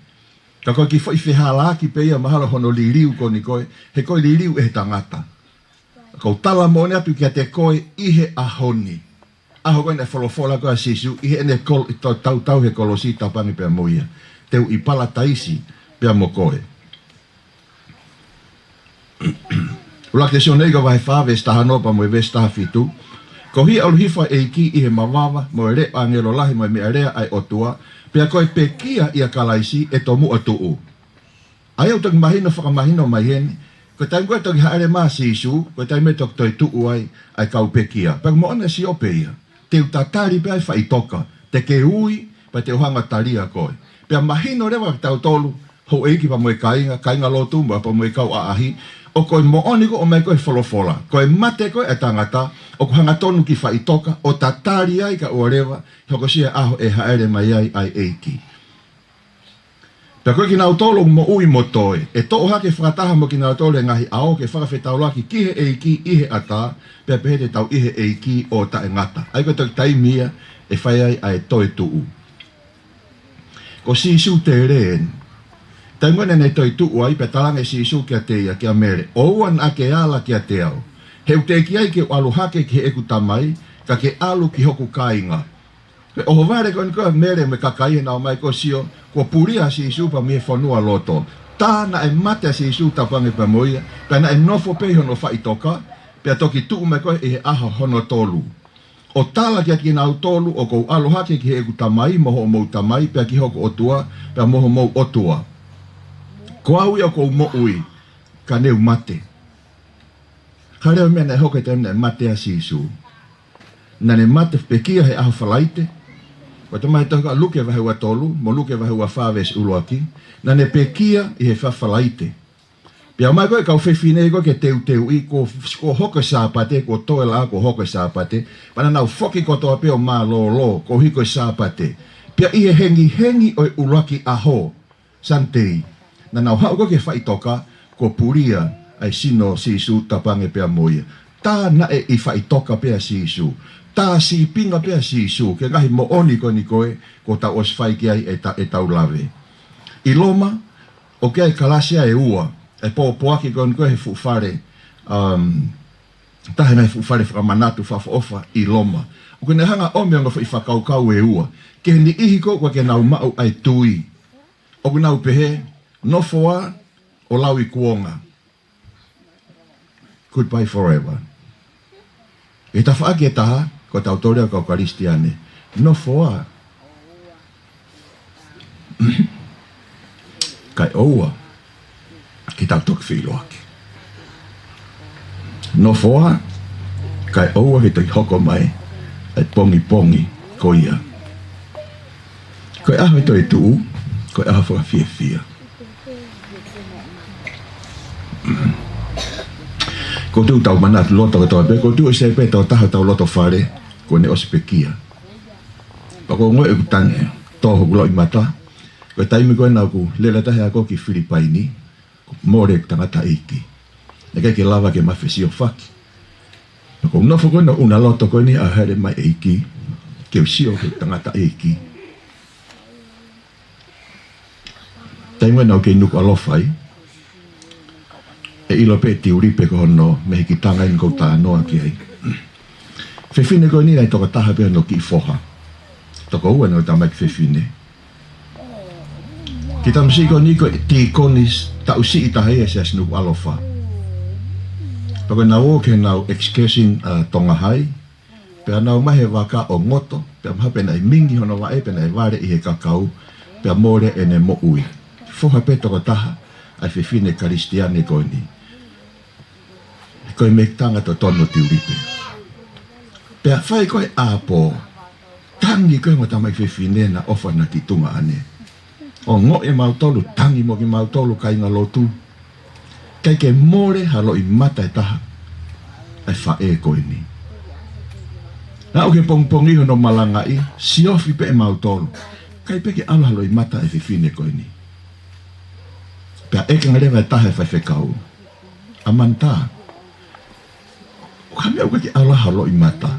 Ka ko e kiʻi foʻi fehālaaki pē ia mahalo hono liliu ko eni ko ē, he ko e liliu ʻe he tangata. Ka ʻoku ou tala moʻoni atu kiate koe ʻi he ʻaho ni. ʻAho ko ē naʻe folofola ko ē ʻa Sīsū, ʻi heʻene kol-, ʻi to-, tautau he kolosi tapange pea mo ia. Te u ʻi palataisi pea mo koe. ʻUluaki Tesitoniki vahe fā veesi taha ono pea mo e veesi taha fitu. Koeʻuhi ʻalu hifo ʻa e ʻEiki ʻi he mavava, mo e leʻo ʻo e ʻāngelo lahi, mo e meʻalea ʻa e ʻOtua, pea ko e pekia ʻia Kalaisi ʻe tomuʻa tuʻu. ʻA ia ʻoku toki mahino, fakamahino mai heni, ko e taimi ko ē toki hāʻele mai ʻa Sīsū, ko e taimi ʻe toki toetuʻu ai ʻa e kau pekia. Pea ko e moʻoni ʻa Siope ia. Te u tatali pē ʻa e faʻitoka, te ke ui, pea te u hanga ʻo talia koe. Pea mahino leva kiate kitautolu, houʻeiki pea mo e kāinga, kāingalotu mo e pea mo e kau ʻaʻahi, ʻoku ko e moʻoni ko ē ʻoku ʻomai ko ē he folofola. Ko e mate ko ē ʻa e tangata, ʻoku hangatonu ki faʻitoka, ʻo tatali ai kae ʻoua leva, hokosia e ʻaho ʻe hāʻele mai ai ʻa e ʻEiki. Pea ko kinautolu ʻoku moʻui mo toe, ʻe toʻo hake fakataha mo kinautolu ʻi he ngaahi ʻao ke fakafetaulaki ki he ʻEiki ʻi he ʻatā, pea pehē te tau ʻi he ʻEiki ʻo taʻengata. ʻA ia ko e toki taimi ia ʻe fai ai ʻa e toetuʻu. Ko Sīsū tele eni. Taimi ko ē naʻa ne toetuʻu ai pea talaange ʻe Sīsū kiate ia, kia Mele, ʻoua naʻa ke ala kiate au. He ʻoku teʻeki ai ke u ʻalu hake ki heʻeku Tamai, ka ke ʻalu ki hoku kāinga. Ko e ʻohovale ko eni ko ē ʻa Mele mo e kakai heʻenau ō mai ko ē ʻo sio, kuo pulia ʻa Sīsū pea mei he fonualoto. Tā naʻe mate ʻa Sīsū tapu ange pea mo ia, pea naʻe nofo pē ʻi hono faʻitoka, pea toki tuʻu mai ko ē ʻi he ʻaho hono tolu. ʻO tala kiate kinautolu, ʻoku ou ʻalu hake ki heʻeku Tamai mo hoʻomou Tamai, pea ki hoku ʻOtua, pea mo homou ʻOtua. Ko au ia ʻoku ou moʻui, ka ne u mate. Ka leva e meʻa naʻe hoko he taimi naʻe mate ai ʻa Sīsū. Naʻa ne mate pekia he ʻaho Falaite. Ko e tala mai he tohi ko Luke vahe ua tolu, mo Luke vahe ua fā veesi ʻuluaki. Naʻa ne pekia ʻi he efiafi Falaite. Pea ō mai ko ē e kau fefine ko ē ke teuteuʻi, kuo, kuo hoko e Sāpate, kuo toe laʻā kuo hoko e Sāpate. Pea naʻa nau foki kotoa pē ʻo mālōlō, koeʻuhi ko e Sāpate. Pea ʻi he hengihengi ʻo e ʻuluaki ʻaho, Sunday, naʻa nau haʻu ko ē ki he faʻitoka, kuo pulia ʻa e sino ʻo Sīsū tapu ange pea mo ia. Tā naʻe ʻi faʻitoka pē ʻa Sīsū. Tā sīpinga pē ʻa Sīsū, ki he ngaahi moʻoni ko eni ko ē, kuo tau ʻosi fai ki ai e ta-, ʻetau lave. ʻI Loma, ʻoku ʻi ai e kalasi ia ʻe ua, ʻe pōpoaki ko eni ko ē he fuʻu fale, um, taha e ngaahi fuʻu fale fakamanatu fakaʻofoʻofa ʻi Loma. ʻOku ne hanga ʻo ʻomi ʻa e ongo foʻi fakakaukau ʻe ua. Ki he niʻihi ko ē ʻoku ʻikai ke nau maʻu ʻa e tui. ʻOku nau pehē, nofo ā ʻo lau ʻi kuonga. Goodbye forever. ʻI he tafaʻaki ʻe taha, ko tautolu ia kau Kalisitiane. Nofo ā. Kae ʻoua ke tau toki feʻiloaki. Nofo ā, kae ʻoua ke toki hoko mai ʻa e pongipongi ko ia. Ko e ʻaho ʻe toetuʻu, ko e ʻaho fakafiefia. Ko u tuʻu tau manatu loto kotoa pē, ko u tuʻu ʻo sio pē tau taha tau loto fale, kuo ne ʻosi pekia. Pea ko u ongoʻi ʻeku tangi, tō hoku loʻimata. Ko e taimi ko ē naʻa ku lele tahi ʻa ko ki Filipaini, kuo mole ʻeku tangataʻeiki. Naʻe ʻikai ke lava ke ma fesiofaki. Pea ko u nofo ko ē ʻi he ʻuna loto ko eni ʻa e hāʻele mai ʻa e ʻEiki, ke u sio ki he tangataʻeiki. Taimi naʻa ku kei Nukuʻalofa ai, ʻe ʻilo pē ʻe Tiulipe ko hono mehikitanga eni ʻoku ou talanoa ki ai. Fefine ko eni naʻe tokotaha pē hono kiʻi foha. Tokoua ʻenau tamaiki fefine. Kiʻi tamasiʻi ko eni ko e tīkoni taʻu siʻi taha ia ʻa e Siasi Nukuʻalofa. Pea ko ʻenau ō ki heʻenau excursion ʻa Tonga High. Pea nau ō mai he vaka ʻo ngoto, pea mahalo pē naʻe mingi hono vaʻe, pea naʻe vale ʻi he kakau, pea mole ʻene moʻui. Foha pē tokotaha ʻa e fefine Kalisitiane ko eni. Ko e mehikitanga totonu ʻo Tiulipe. Pea fai ko ē ʻaho, tangi ko ē mo e tamaiki fefine naʻe ʻofa naʻa ki tuʻa ʻanai. Ongoʻi ʻe mautolu, tangi mo kimautolu kāingalotu. ʻIkai ke mole ha loʻimata ʻe taha ʻa e faʻē ko eni. Naʻe aʻu ki he pongipongi hono malangaʻi, siofi pē ʻe mautolu. ʻIkai pē ke ʻalu ha loʻimata ʻa e fefine ko eni. Pea ʻeke ange leva ʻe he taha ʻo e faifekau, ʻAmanitā, ʻoku hā e meʻa ʻoku ʻikai ke ʻalu ha loʻimata?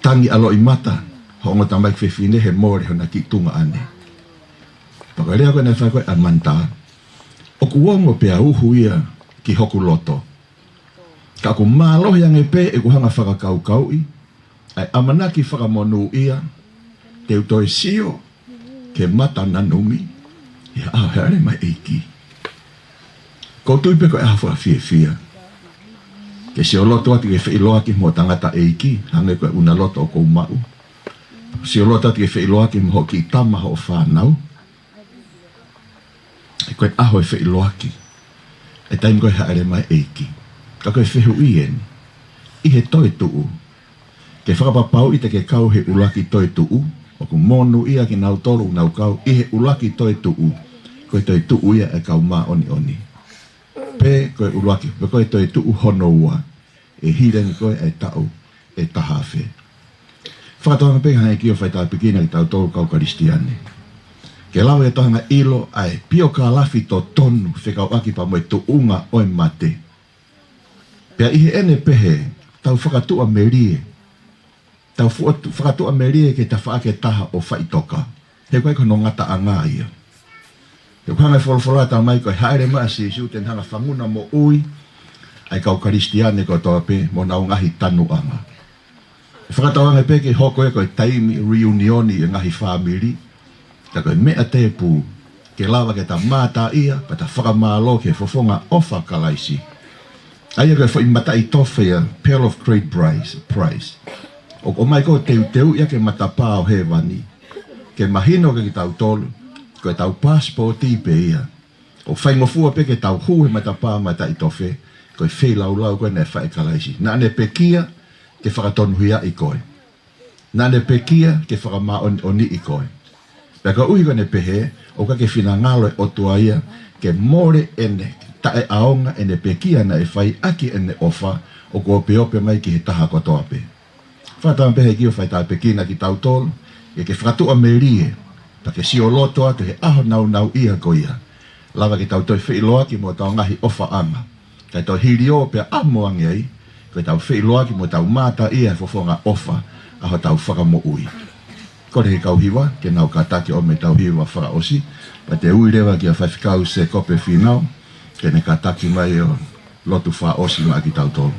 Tangi ʻa loʻimata hoʻo ongo tamaiki fefine he mole hona ki tuʻa ʻanai. Pea ko e lea ko ē naʻe fai ko ē ʻe ʻAmanitā, ʻoku ongo pea uhu ia ki hoku loto. Ka ʻoku mālohi ange pē ʻeku hanga fakakaukauʻi ʻa e ʻamanaki fakamonūʻia, te u toe sio ki he mata nanumi ʻi he ʻaho hāʻele mai ʻa e ʻEiki. ʻOku ou tui pē ko e ʻaho fakafiefia ke sioloto atu ke feʻiloaki mo tangataʻeiki, hangē ko e ʻuna loto ʻoku ou maʻu. Sioloto atu ke feʻiloaki mo hoʻo kiʻi tama, hoʻo fānau. He ko e ʻaho e feʻiloaki, e taimi ko ē hāʻele mai e ʻEiki. Ka ko e fehuʻi eni, ʻi he toetuʻu, ke fakapapauʻi te ke kau he ʻuluaki toetuʻu, ʻoku monūʻia kinautolu ʻoku nau kau ʻi he ʻuluaki toetuʻu, ko e toetuʻu ia ʻa e kau māʻoniʻoni. Pe ko e ʻuluaki, pe ko e toetuʻu hono ua, ʻe hili ange ko ē ʻa e taʻu ʻe taha afe. Fakatauange pē hangē ko e faitāpuekina kitautolu kau Kalisitiane, ke lava ke tau hanga ʻo ʻilo ʻa e piokālafi totonu fekauʻaki pea mo e tuʻunga ʻo e mate. Pea ʻi heʻene pehē, tau fakatuʻamelie. Tau fuʻu-, fakatuʻamelie ki he tafaʻaki ʻe taha ʻo faʻitoka. He ʻoku ʻikai ko hono ngataʻanga ia. He ʻoku hanga ʻe he folofola ʻo talamai ko e hāʻele mai ʻa Sīsū te ne hanga ʻo fanguna moʻui ʻa e kau Kalisitiane kotoa pē mo honau ngaahi tanuʻanga. Fakatauange pē ke hoko ia ko e taimi reunioni ʻa e ngaahi fāmili. Ka ko e meʻa tēpū, ke lava ke ta mātā ia, pea ta fakamālō ki he fofonga ʻofa ʻa Kalaisi. ʻA ia ko e foʻi mataʻitofe ia, Pearl of Great Price, Price. ʻOku ʻomai ko e teuteu ia ki he matapā ʻo hēvani. Ke mahino kiate kitautolu, ko ʻetau passport pē ia. ʻOku faingofua pē ke tau hū he matapā mataʻitofe, ko e feilaulau ko ē naʻe fai ʻe Kalaisi. Naʻa ne pekia ke fakatonuhiaʻi koe. Naʻa ne pekia ke fakamāʻoniʻoniʻi koe. Pea koeʻuhi ko ʻene pehē, ʻoku ʻikai ke finangalo e ʻOtua ia ke mole ʻene taʻeʻaonga, ʻene pekia naʻe fai ʻaki ʻene ʻofa, ʻoku opeope mai ki he taha kotoa pē. Fakatauange pē hangē ko e faitāpuekina kitautolu, ke ke fakatuʻamelie, pea ke sioloto atu he ʻaho nāunauʻia ko ia. Lava ke tau toe feʻiloaki mo hotau ngaahi ʻofaʻanga. Kae toe hili ʻo pea ʻamo ange ai, ko ʻetau feʻiloaki mo tau mātā ia he fofonga ʻofa ʻa hotau Fakamoʻui. Kole ki he kau hiva, ke nau kātaki ʻo ʻomai ʻetau hiva fakaʻosi, pea te u ui leva kia Faifekau Sēkope Fīnau, ke ne kātaki mai ʻo lotu fakaʻosi maʻa kitautolu.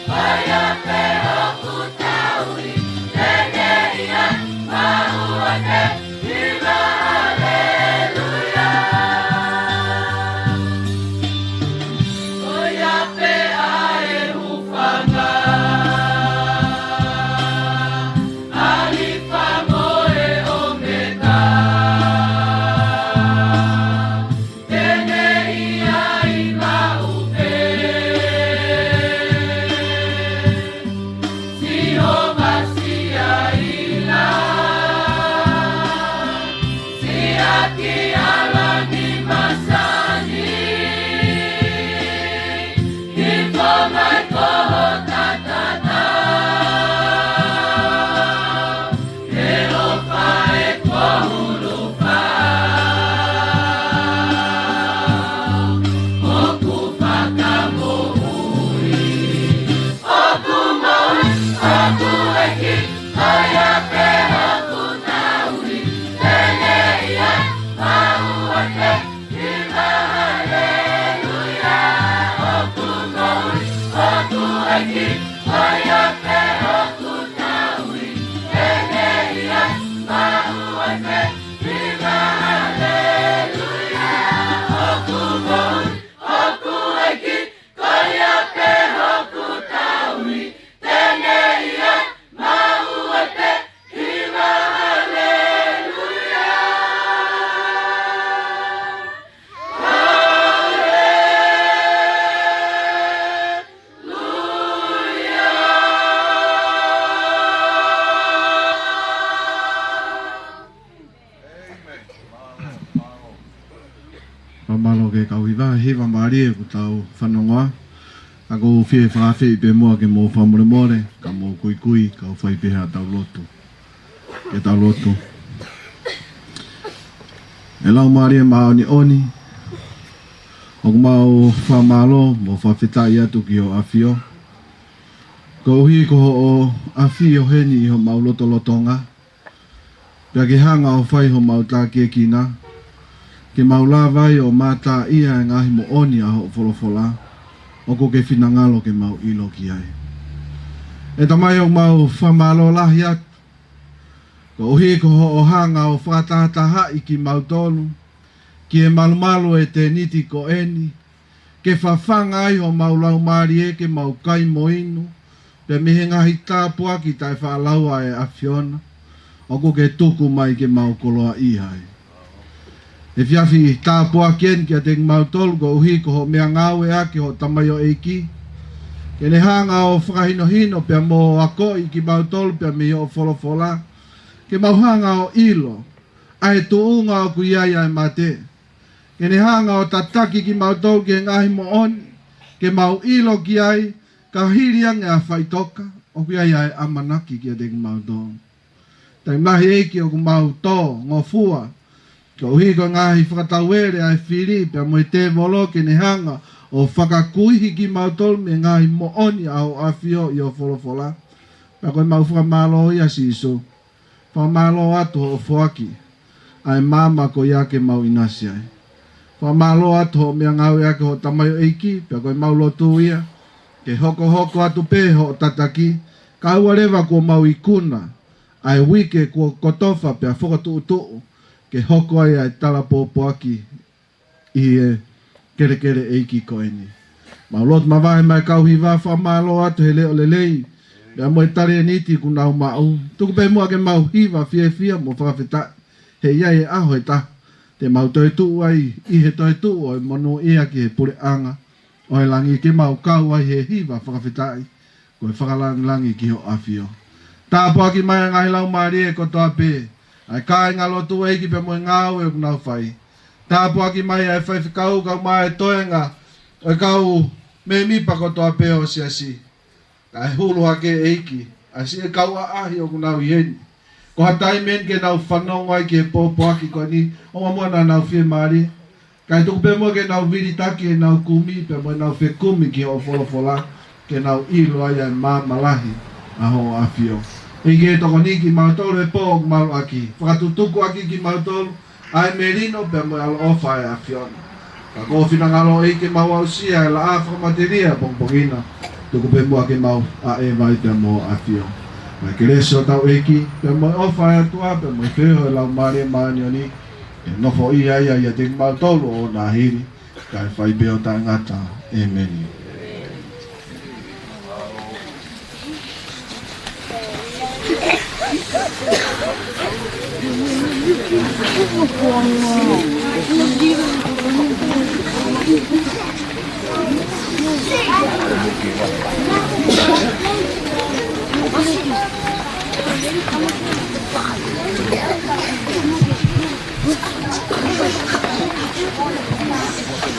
Ko ia pē ʻoku tau ʻi heni ia, maʻu ʻa e hiva, haleluia. Ko ia pē ʻa e hūfanga, ʻAlifa mo e ʻOmeka. Pehē ia ʻi maʻu pē, Sihova Siaila, Siakiala ni masani, hifo mai ko ho tatatau. Fakamālō ki he kau hiva, hiva mālie ʻoku tau fanongoa. Ka ʻoku ou fie fakaafeʻi pē muʻa ke mou fakamolemole, ka mou kuikui, kau fai pē haʻatau lotu. Ke tau lotu. ʻE Laumālie Māʻoniʻoni, ʻoku mau fakamālō mo fakafetaʻi atu ki hoʻo ʻAfio, koeʻuhi ko hoʻo ʻafio heni ʻi homau lotolotonga, pea ke hanga ʻo fai homau tākiekina, ke mau lava ai ʻo mātā ʻi he ngaahi moʻoni ʻa hoʻo folofola, ʻoku ke finangalo ke mau ʻilo ki ai. ʻE Tamai, ʻoku mau fakamālō lahi atu, koeʻuhi ko hoʻo hanga ʻo fakatahatahaʻi kimautolu ki he malumalu ʻo e tēniti ko eni, ke fafanga ai homau laumālie ke mau kai mo inu, pea mei he ngaahi tāpuaki taʻefaʻalaua ʻa e ʻAfiona, ʻoku ke tuku mai ke mau koloaʻia ai. ʻE fiefia tāpuaki eni kiate kimautolu koeʻuhi ko hoʻo meʻangāueʻaki hoʻo tamaioʻeiki, ke ne hanga ʻo fakahinohino pea mo akoʻi kimautolu pea mei hoʻo folofola, ke mau hanga ʻo ʻilo ʻa e tuʻunga ʻoku ʻi ai ʻa e mate, ke ne hanga ʻo tataki kimautolu ki he ngaahi moʻoni, ke mau ʻilo ki ai, ka hili ange ʻa e faʻitoka, ʻoku ʻi ai ʻa e ʻamanaki kiate kimautolu. Taimi lahi ʻEiki ʻoku mau tō ngofua, koeʻuhi ko e ngaahi fakatauele ʻa e fili pea mo e tēvolo ke ne hanga ʻo fakakuihi kimautolu mei he ngaahi moʻoni ʻa hoʻo ʻAfio ʻi hoʻo folofola. Pea ko ʻemau fakamālō ia Sīsū. Fakamālō atu hoʻo foaki ʻa e maama ko ia ke mau ʻinasi ai. Fakamālō atu hoʻo meʻangāueʻaki hoʻo tamaioʻeiki, pea ko ʻemau lotu ia, ke hokohoko atu pē hoʻo tataki, kae ʻoua leva kuo mau ikuna ʻa e uike kuo kotofa pea fokotuʻutuʻu, ke hoko ai ʻa e tala pōpoaki ʻi he kelekele ʻeiki ko eni. Mau lotu mavahe mai kau hiva, fakamālō atu he leʻo lelei, pea mo e talēniti kuo nau maʻu. Tuku pē muʻa ke mau hiva fiefia mo fakafetaʻi, he ʻe ʻi ai e ʻaho ʻe taha te mau toetuʻu ai ʻi he toetuʻu ʻo e monūʻia ki he puleʻanga ʻo e langi, ke mau kau ai he hiva fakafetaʻi, ko e fakalāngilangi ki hoʻo ʻAfio. Tāpuaki mai ʻa e ngaahi laumālie kotoa pē, ʻa e kāingalotu ʻEiki pea mo e ngāue ʻoku nau fai. Tāpuaki mai ʻa e faifekau kae ʻumaʻā e toenga ʻo e kau mēmipa kotoa pē ʻo e siasi. Kae hulu hake ʻEiki ʻa siʻi kau ʻaʻahi ʻoku nau ʻi heni. Ko ha taimi eni ke nau fanongo ai ki he pōpoaki ko eni, ʻo mamua naʻa nau fiemālie. Kae tuku pē muʻa ke nau vilitaki ʻenau kumi, pea mo ʻenau fekumi ki hoʻo folofola, ke nau ʻilo ai ʻa e maama lahi ʻa hoʻo ʻAfio. ʻEiki, tokoniʻi kimautolu he pō ʻoku malu ʻaki. Fakatutuku ʻaki kimautolu ʻa e melino pea mo e ʻaloʻofa ʻa e ʻAfiona. Ka ko ho finangalo ʻEiki ke mau aʻusia ʻa e laʻā fakamatelie ʻa e pongipongi na. Tuku pē muʻa ke mau ʻaʻeva pea mo ʻafio. Mo e kelesi ʻa hotau ʻEiki, pea mo e ʻofa ʻa e ʻOtua, pea mo e feohi ʻa e Laumālie Māʻoniʻoni, ke nofoʻia ia ʻiate kimautolu ʻo ʻona hili, kae fai pē ʻo taʻengata. ʻEmeni.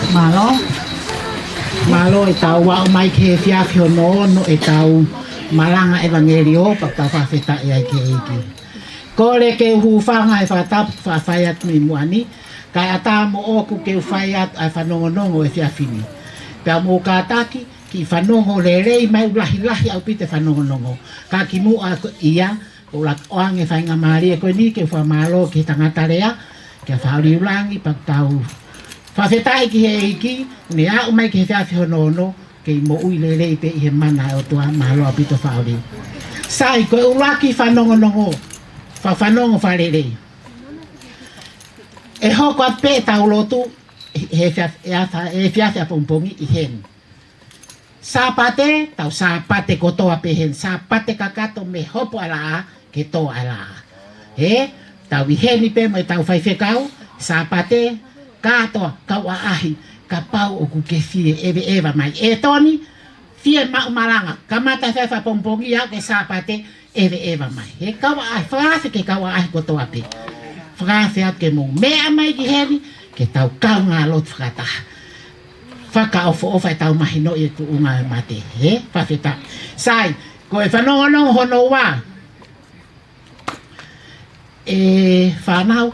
Mālō. Mālō ʻetau aʻu mai ki he efiafi hono ono ʻetau malanga ʻevangeliō, pea tau fakafetaʻi ai ki he ʻEiki. Kole ke u hūfanga he fakatapu ʻoku fai atu mei muʻa ni, kae ʻatā moʻoku ke u fai atu ʻa e fanongonongo ʻo e efiafi ni. Pea mou kātaki, kiʻi fanongo lelei mai, ʻoku lahilahi ʻaupito e fanongonongo. Ka kimuʻa ia, ʻoku ou ʻoange e faingamālie ko eni ke u fakamālō ki he tangata lea, kia Faʻu Liulangi, pea tau fakafetaʻi ki he ʻEiki, ne aʻu mai ki he efiafi hono ono, kei moʻui lelei pē ʻi he mana ʻo e ʻOtua. Mālō ʻaupito Faʻu Liu. Sai, ko e ʻuluaki fanongonongo, fakafanongo fakalelei. ʻE hoko atu pē ʻetau lotu he efiafi, he efiafi ʻapongipongi ʻi heni. Sāpate, tau Sāpate kotoa pē heni, Sāpate kakato mei he hopo ʻa e laʻā ki he tō ʻa e laʻā. Ē, tau ʻi heni pē mo ʻetau faifekau, Sāpate kātoa, kau ʻaʻahi, kapau ʻoku ke fie ʻeveʻeva mai. ʻEtoni, fie maʻu malanga, kamata he efiafi ʻapongipongi ʻo aʻu ki he Sāpate, ʻeveʻeva mai. He kau ʻaʻahi, fakaafe ki he kau ʻaʻahi kotoa pē. Fakaafe atu ke mou meʻa mai ki heni, ke tau kaungā lotu fakataha. Fakaʻofoʻofa ʻetau mahinoʻi e tuʻunga ʻo e mate. Ē, fakafetaʻi. Sai, ko e fanongonongo hono ua. ʻE fānau,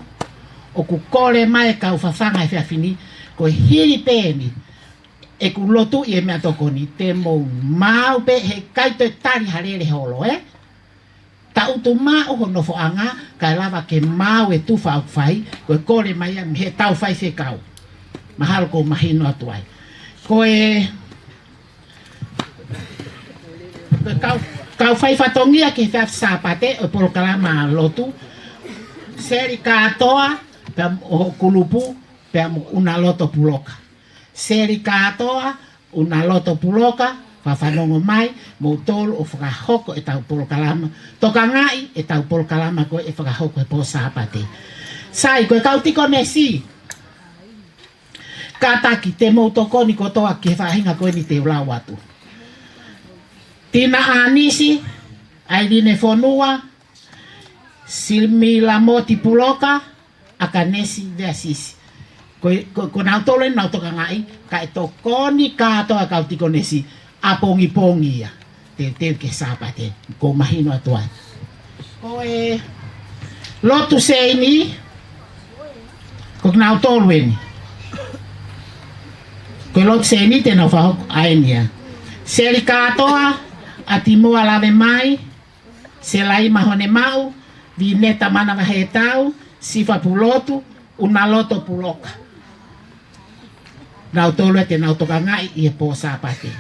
ʻoku kole mai e kau fafanga he efiafi ni, ko e hili pē eni ʻeku lotu ʻi he meʻatokoni, te mou maau pē, heʻikai toe tali ha lele holo, ē? Tangutu maʻu ho nofoʻanga, kae lava ke maau e tufa ʻoku fai, ko e kole mai ia mei heʻetau faifekau. Mahalo ʻoku mahino atu ai. Ko e, ko e kau, kau fai fatongia ki he efiafi Sāpate ʻo e polokalama lotu, Seli Kātoa, pea mo e kulupu, pea mo ʻUnaloto Puloka. Seli Kātoa, ʻUnaloto Puloka, fakafanongo mai, moutolu ʻo fakahoko ʻetau polokalama, tokangaʻi ʻetau polokalama ko ē ʻe fakahoko he pō Sāpate. Sai, ko e kau tikonesi, kātaki te mou tokoni kotoa ki he faʻahinga ko eni te u lau atu. Tina ʻAnisi, ʻAiline Fonua, Silmi Lamoti Puloka, ʻAkanesi Veasisi. Ko, ko, ko nautolu eni naʻa ku tokangaʻi, kae tokoni kātoa e kau tikonesi, ʻapongipongi ia. Teuteu ki he Sāpate, ʻoku mahino atu ai. Ko e lotu seini, ko nautolu eni. Ko e lotu seini te nau fakahoko ʻa eni ia. Seli Kātoa, ʻAtimoa Lavemai, Selaima Honemaʻu, Vineta Manavahetau, Sifa Pulotu, ʻUnaloto Puloka. Nautolu ē te nau tokangaʻi ʻi he pō Sāpate.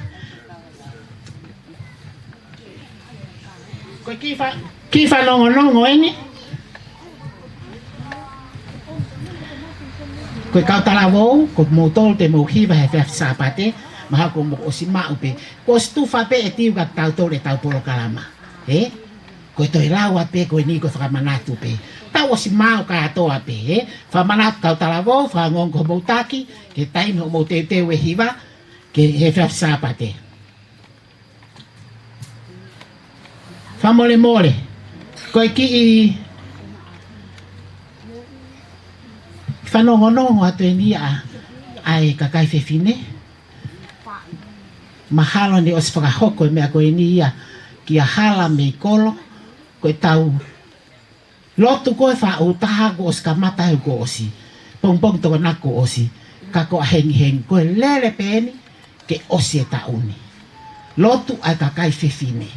Ko e kiʻi fa-, kiʻi fanongonongo eni. Ko e kau talavou, ko moutolu te mou hiva he efiafi Sāpate, mahalo kuo mou ʻosi maʻu pē. Kuo ʻosi tufa pē ʻe Tiu kia tautolu ʻetau polokalama. Ē? Ko e toe lau atu pē ko eni ko e fakamanatu pē. Tau ʻosi maʻu kātoa pē, ē? Fakamanatu kau talavou, fakaongoongo ki homou taki, ki he taimi hoʻomou teuteu e hiva, ki he efiafi Sāpate. Fakamolemole, ko e kiʻi fanongonongo atu eni ia ʻa e kakai fefine. Mahalo ne ʻosi fakahoko e meʻa ko eni ia kia Hala mei Kolo, ko ʻetau lotu ko ē faʻu taha kuo ʻosi kamata he kuo ʻosi. Pongipongi Tokonaki kuo ʻosi. Ka ko e hengihengi, ko e lele pē eni ke ʻosi e taʻu ni. Lotu ʻa e kakai fefine.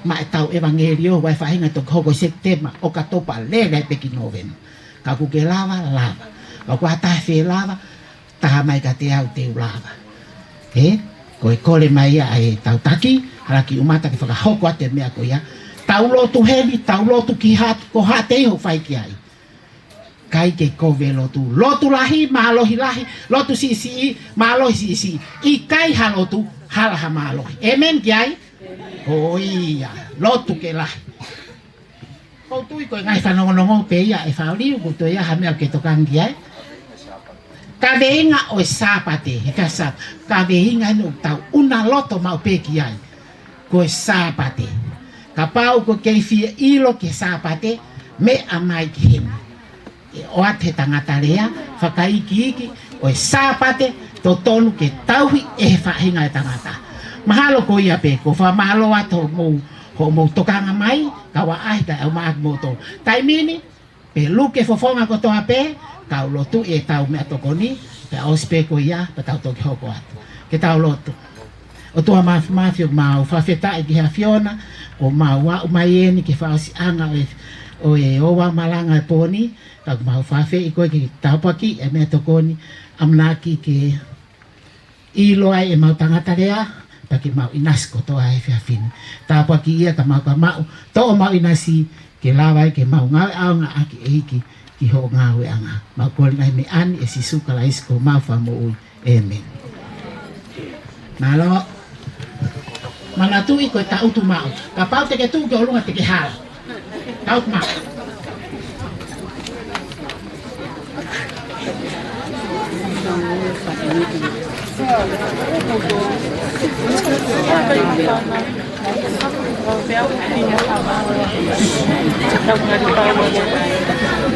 Maʻa ʻetau ʻevangeliō, ʻa e faʻahinga toki hoko ʻi Sepitema, ʻOkatopa, lele ai pē ki Nōvema. Ka ʻoku ke lava, lava. Ka ʻoku ʻi ai ha taha ʻe fie lava, taha mai kiate au te u lava. Ē? Ko e kole mai ia ʻa e tau taki, hala ki ʻumata ke fakahoko atu e meʻa ko ia. Tau lotu heni, tau lotu ki hā, ko hā te iho fai ki ai. ʻIkai ke kovi e lotu. Lotu lahi, mālohi lahi, lotu siʻisiʻi, mālohi siʻisiʻi. ʻIkai ha lotu, hala ha mālohi. ʻĒmeni ki ai? Ko ia, lotu ke lahi. ʻOku ou tui ko e ngaahi fanongonongo pē ia ʻe faʻa liu, ko e toe ʻi ai ha meʻa ke tokanga ki ai. Kaveinga ʻo e Sāpate, he ka sa-, kaveinga ʻeni ʻoku tau ʻuna loto maʻu pē ki ai. Ko e Sāpate. Kapau ʻoku ke fie ʻilo ki he Sāpate, meʻa mai ki heni. ʻE ʻoatu he tangata lea, fakaikiiki, ʻo e Sāpate, totonu ke tauhi ʻe he faʻahinga ʻo e tangata. Mahalo ko ia pē, ʻoku ou fakamālō atu hoʻomou, hoʻomou tokanga mai, kau ʻaʻahi pē ʻa e ʻumaʻā kimoutolu. Taimi ni, pea luke fofonga kotoa pē, kau lotu ʻi he tau meʻatokoni, pea ʻosi pē ko ia, pea tau toki hoko atu. Ke tau lotu. ʻOtua Māfimafi, ʻoku mau fakafetaʻi ki he ʻAfiona, ʻoku mau aʻu mai ʻeni ki he fakaʻosiʻanga ʻo e, ʻo e ova malanga e pō ni, ka ʻoku mau fakafeʻiloaki koe ke tāpuakiʻi e meʻatokoni, ʻamanaki ke ʻilo ai ʻemau tangata lea, pea ke mau ʻinasi kotoa he efiafi ni. Tāpuakiʻi ia ka mau ka maʻu, toʻo mau ʻinasi, ke lava ai ke mau ngāue ʻaonga ʻaki ʻEiki ki hoʻo ngāueʻanga. Mau kole ngaahi meʻa ni ʻia Sīsū Kalaisi ko homau Fakamoʻui. ʻĒmeni. Mālō. Manatuʻi ko e taʻutu maʻu. Kapau te ke tuʻu ki ʻolunga te ke hala. Taʻutu maʻu.